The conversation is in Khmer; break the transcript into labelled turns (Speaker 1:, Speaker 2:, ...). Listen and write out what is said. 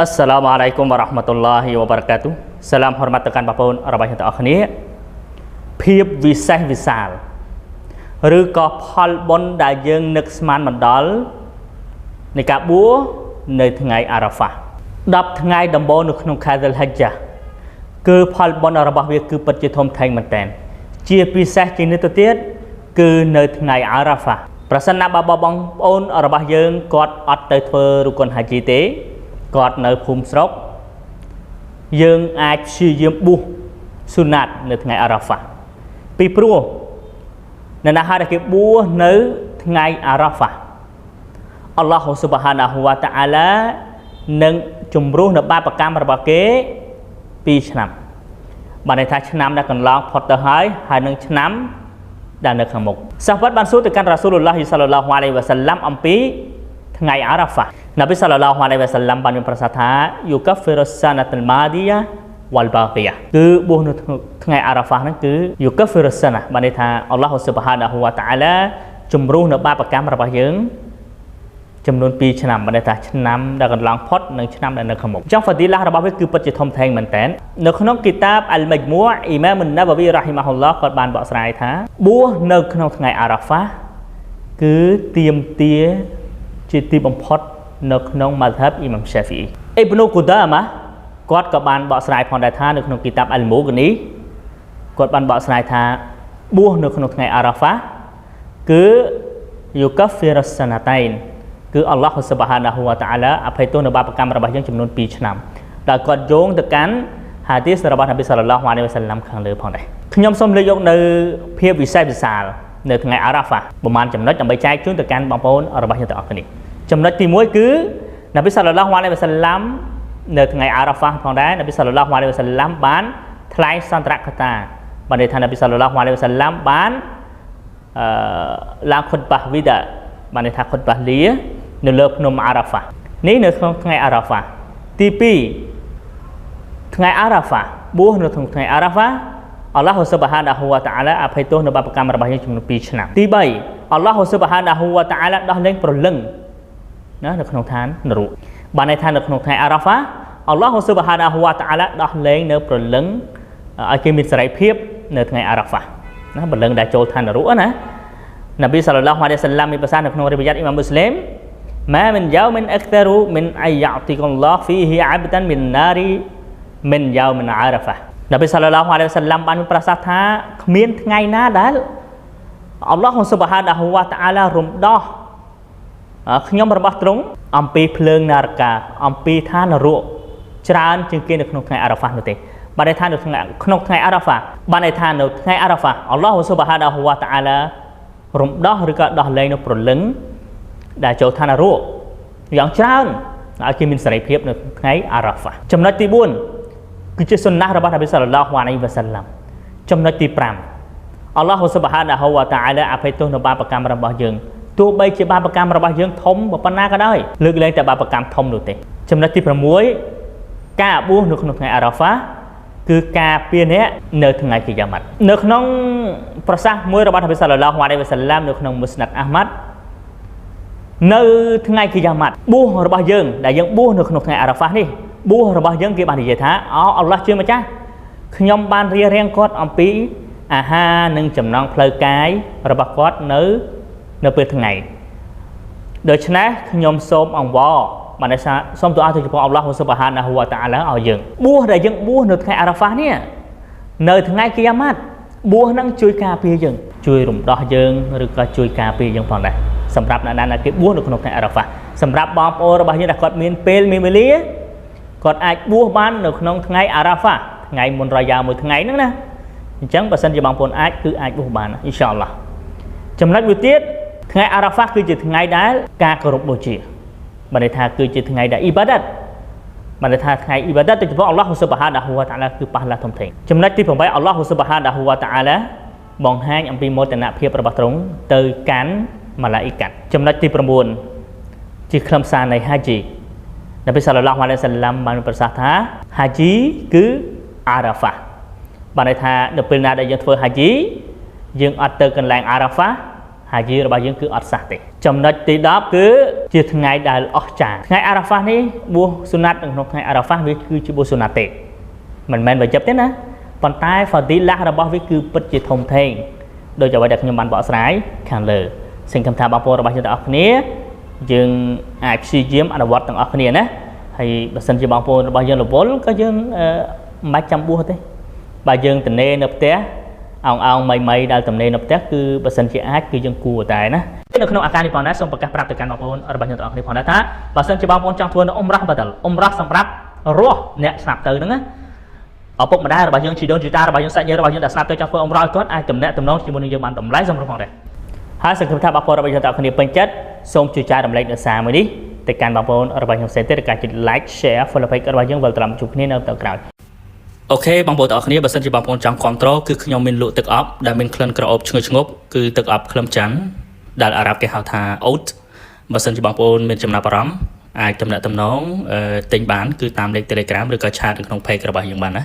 Speaker 1: Assalamu alaikum warahmatullahi wabarakatuh. Salam hormat ទៅកាន់បងប្អូនរបស់យើងទាំងអស់គ្នាភាពវិសេសវិសាលឬក៏ផលបុណ្យដែលយើងនឹកស្មានមិនដល់នៃការបួសនៅថ្ងៃអារ៉ាហ្វា10ថ្ងៃដំបូងនៅក្នុងខែហ្សិលហិជ្ចាគឺផលបុណ្យរបស់វាគឺពិតជាធំធេងមែនទែនជាពិសេសជាងនេះទៅទៀតគឺនៅថ្ងៃអារ៉ាហ្វាប្រសិនណាបើបងប្អូនរបស់យើងគាត់អត់ទៅធ្វើរុគុនហាជីទេគាត់នៅភូមិស្រុកយើងអាចព្យាយាមបួសស៊ូណាតនៅថ្ងៃអារ៉ាហ្វាពីព្រោះនៅណាហើយដែលគេបួសនៅថ្ងៃអារ៉ាហ្វាអល់ឡោះស៊ុបហានាហ៊ូវតាអាឡានឹងជំរុះនៅបាបកម្មរបស់គេ2ឆ្នាំបានន័យថាឆ្នាំដែលកន្លងផុតទៅហើយហើយនឹងឆ្នាំដែលនៅខាងមុខសាហ្វាត់បានសួរទៅកាន់រ៉ាស៊ូលឡោះសាឡឡោះអាឡៃហ៊ីវ៉ាសាឡាំអំពីថ្ងៃអារ៉ាហ្វានប៊ីសាឡឡោះអាឡៃហ៊ីវ៉ាសាឡាំបានមានប្រសាសន៍ថាយូកាហ្វីរុសាណាតុលម៉ាឌីយ៉ាវ៉ាល់បាគីយ៉ាគឺបួសនៅថ្ងៃអារ៉ាហ្វាហ្នឹងគឺយូកាហ្វីរុសាណាបានន័យថាអល់ឡោះស៊ុបហានាហ៊ូវតាអាឡាជំរុះនៅបាបកម្មរបស់យើងចំនួន2ឆ្នាំបានន័យថាឆ្នាំដែលកន្លងផុតនិងឆ្នាំដែលនៅខាងមុខអញ្ចឹងហ្វាឌីឡារបស់វាគឺពិតជាធំធេងមែនតើនៅក្នុងគីតាបអលមជ្មូអ៊ីម៉ាមុនណាបវីរ៉ាហ៊ីម៉ាហ៊ុលឡោះគាត់បានបកស្រាយថាបួសនៅក្នុងថ្ងៃអារ៉ាហ្វាគឺទាមទារជាទីបំផុតនៅក្នុងម៉ាហាប់អ៊ីម៉ាមសាហ្វីអ៊ីប្នូកូដាម៉ាគាត់ក៏បានបកស្រាយផងដែរថានៅក្នុងគីតាបអលមូកនីគាត់បានបកស្រាយថាបួសនៅក្នុងថ្ងៃអារ៉ាហ្វាគឺយូកាហ្វីរុសាណាតៃនគឺអល់ឡោះស៊ុបហានាហ៊ូវតាអាឡាអភ័យទោសនៅបាបកម្មរបស់យើងចំនួន2ឆ្នាំដែលគាត់យោងទៅកាន់ហាឌីសរបស់នប៊ីសាឡឡោះអាឡៃហ៊ីវ៉ាសាឡាំខាងលើផងដែរខ្ញុំសូមលើកយកនៅភាពវិសេសវិសាលនៅថ្ងៃអារ៉ាហ្វាប្រហែលចំណុចដើម្បីចែកជូនទៅកាន់បងប្អូនរបស់យើងទាំងអស់គ្នាចំណុចទី1គឺនប៊ីសាឡឡោះអាឡៃហ៊ីវ៉ាសាឡាំនៅថ្ងៃអារ៉ាហ្វាផងដែរនប៊ីសាឡឡោះអាឡៃហ៊ីវ៉ាសាឡាំបានថ្លែងសន្ទរកថាបានន័យថានប៊ីសាឡឡោះអាឡៃហ៊ីវ៉ាសាឡាំបានឡើងខុតបាសវីដាបានន័យថាខុតបាសលានៅលើភ្នំអារ៉ាហ្វានេះនៅក្នុងថ្ងៃអារ៉ាហ្វាទី2ថ្ងៃអារ៉ាហ្វាបួសនៅក្នុងថ្ងៃអារ៉ាហ្វាអល់ឡោះស៊ុបហានាហ៊ូវតាអាឡាអភ័យទោសនៅបាបកម្មរបស់យើងចំនួន2ឆ្នាំទី3អល់ឡោះស៊ុបហានាហ៊ូវតាអាឡាដោះលែងព្រលឹងណានៅក្នុងឋាននរកបានន័យថានៅក្នុងថ្ងៃអារ៉ាហ្វាអល់ឡោះស៊ុបហានាហ៊ូវតាអាឡាដោះលែងនៅព្រលឹងឲ្យគេមានសេរីភាពនៅថ្ងៃអារ៉ាហ្វាណាព្រលឹងដែលចូលឋាននរកណានប៊ីសាឡឡោះអាឡៃហ៊ីវ៉ាសាឡាំមានប្រសាសន៍នៅក្នុងរិវ៉ាយ៉ាតអ៊ីម៉ាមមូស្លីមما من يوم أكثر من أن يعتق الله فيه عبدا من النار من يوم عرفة នប៊ីសាឡឡោះអាឡៃហ៊ីវ៉ាសាឡាំបានមានប្រសាសន៍ថាគ្មានថ្ងៃណាដែលអល់ឡោះស៊ុបហានាហ៊ូវតាអាឡារំដោះខ្ញុំរបស់ទ្រង់អំពីភ្លើងនារកាអំពីឋាននរកច្រើនជាងគេនៅក្នុងថ្ងៃអារ៉ាហ្វានោះទេបានន័យថានៅក្នុងថ្ងៃអារ៉ាហ្វាបានន័យថានៅថ្ងៃអារ៉ាហ្វាអល់ឡោះស៊ុបហានាហ៊ូវតាអាឡារំដោះឬក៏ដោះលែងនៅព្រលឹងដែលចូលឋាននរកយ៉ាងច្រើនឲ្យគេមានសេរីភាពនៅថ្ងៃអារ៉ាហ្វាចំណុចទី4គឺជាសុណារបស់នប៊ីសាឡឡោះអាឡៃហ៊ីវ៉ាសាឡាំចំណុចទី5អល់ឡោះស៊ុបហានាហ៊ូវតាអាឡាអភ័យទោសនៅបាបកម្មរបស់យើងទោះបីជាបាបកម្មរបស់យើងធំប៉ុណ្ណាក៏ដោយលើកលែងតែបាបកម្មធំនោះទេចំណុចទី6ការបួសនៅក្នុងថ្ងៃអារ៉ាហ្វាគឺការពារអ្នកនៅថ្ងៃគីយ៉ាម៉ាត់នៅក្នុងប្រសាសន៍មួយរបស់នប៊ីសាឡឡោះអាឡៃហ៊ីវ៉ាសាឡាំនៅក្នុងមុស្ណាត់អាហ្មាត់នៅថ្ងៃគីយ៉ាម៉ាត់បួសរបស់យើងដែលយើងបួសនៅក្នុងថ្ងៃអារ៉ាហ្វានេះបួសរបស់យើងគេបាននិយាយថាអល់ឡោះជាម្ចាស់ខ្ញុំបានរារាំងគាត់អំពីអាហារនិងចំណងផ្លូវកាយរបស់គាត់នៅពេលថ្ងៃដូច្នេះខ្ញុំសូមអង្វរបានន័យថាសូមទូលទៅចំពោះអល់ឡោះស៊ុបហានាហ៊ូវតាអាឡាឲ្យយើងបួសដែលយើងបួសនៅថ្ងៃអារ៉ាហ្វានេះនៅថ្ងៃគីយ៉ាម៉ាត់បួសនឹងជួយការពារយើងជួយរំដោះយើងឬក៏ជួយការពារយើងផងដែរសម្រាប់អ្នកណាគេបួសនៅក្នុងថ្ងៃអារ៉ាហ្វាសម្រាប់បងប្អូនរបស់យើងដែលគាត់មានពេលមានវេលាគាត់អាចបួសបាននៅក្នុងថ្ងៃអារ៉ាហ្វាថ្ងៃមុនរយ៉ាមួយថ្ងៃហ្នឹងណាអញ្ចឹងបើសិនជាបងប្អូនអាចគឺអាចបួសបានអ៊ីនសាអល់ឡោះចំណុចមួយទៀតថ្ងៃអារ៉ាហ្វាគឺជាថ្ងៃដែលការគោរពបូជាបានន័យថាគឺជាថ្ងៃដែលអ៊ីបាដាតបានន័យថាថ្ងៃអ៊ីបាដាតទៅចំពោះអល់ឡោះស៊ុបហានាហ៊ូវតាអាឡាគឺប៉ះឡាធំធេងចំណុចទី8អល់ឡោះស៊ុបហានាហ៊ូវតាអាឡាបង្ហាញអំពីមោទនភាពរបស់ទ្រង់ទៅកាន់ម៉ាឡាអ៊ីកាត់ចំណុចទី9ជាខ្លឹមសារនៃហាជីនប៊ីសាឡឡោះអាឡៃហ៊ីវ៉ាសាឡាំបានប្រសាសន៍ថាហាជីគឺអារ៉ាហ្វាបានន័យថានៅពេលណាដែលយើងធ្វើហាជីយើងអត់ទៅកន្លែងអារ៉ាហ្វាហាជីរបស់យើងគឺអត់សះទេចំណុចទី10គឺ ជាថ្ងៃដែលអស្ចារ្យថ្ងៃអារ៉ាហ្វាស់នេះបួសសុណាត់នៅក្នុងថ្ងៃអារ៉ាហ្វាស់វាគឺជាបួសសុណាត់ទេមិនមែនវាជិបទេណាប៉ុន្តែហ្វាឌីឡារបស់វាគឺពិតជាធំធេងដោយអ្វីដែលខ្ញុំបានបកស្រាយខាងលើសង្ឃឹមថាបងប្អូនរបស់យើងទាំងអស់គ្នាយើងអាចព្យាយាមអនុវត្តទាំងអស់គ្នាណាហើយបើសិនជាបងប្អូនរបស់យើងរវល់ក៏យើងមិនបាច់ចាំបួសទេបើយើងទំនេរនៅផ្ទះអោងអោងមីមីដែលទំនេរនៅផ្ទះគឺបើសិនជាអាចគឺយើងគួរតែណានៅក្នុងអាការនេះផងដែរសូមប្រកាសប្រាប់ទៅកាន់បងប្អូនរបស់យើងទាំងអស់គ្នាផងដែរថាបើសិនជាបងប្អូនចង់ធ្វើនៅអ៊ុំរ៉ះបាដលអ៊ុំរ៉ះសម្រាប់រស់អ្នកស្លាប់ទៅហ្នឹងណាឪពុកម្ដាយរបស់យើងជីដូនជីតារបស់យើងសាច់ញាតិរបស់យើងដែលស្លាប់ទៅចង់ធ្វើអ៊ុំរ៉ះឲ្យគាត់អាចតំណាក់តំណងជាមួយនឹងយើងបានតម្លៃសម្រាប់ផងដែរហើយសង្ឃឹមថាបងប្អូនរបស់យើងទាំងអស់គ្នាពេញចិត្តសូមជួយចែករំលែកនៅសារមួយនេះទៅកាន់បងប្អូនរបស់ខ្ញុំផ្សេងទៀតដោយការចុច like share follow page របស់យើងវិលត្រឡប់ជួបគ្នានៅបន្តក្រោយ OK បងប្អូនទាំងអស់គ្នាបើសិនជាបងប្អូនចង់គ្រប់គ្រងគឺខ្ញុំមានលក់ទឹកអប់ដែលមានក្លិនក្រអូបឈ្ងុយឈ្ងប់គឺទឹកអប់ក្លឹមច័ន្ទដែលអារ៉ាប់គេហៅថា oat បើសិនជាបងប្អូនមានចំណាប់អារម្មណ៍អាចទំនាក់ទំនងទិញបានគឺតាមលេខ Telegram ឬក៏chat នៅក្នុង page របស់យើងបានណា។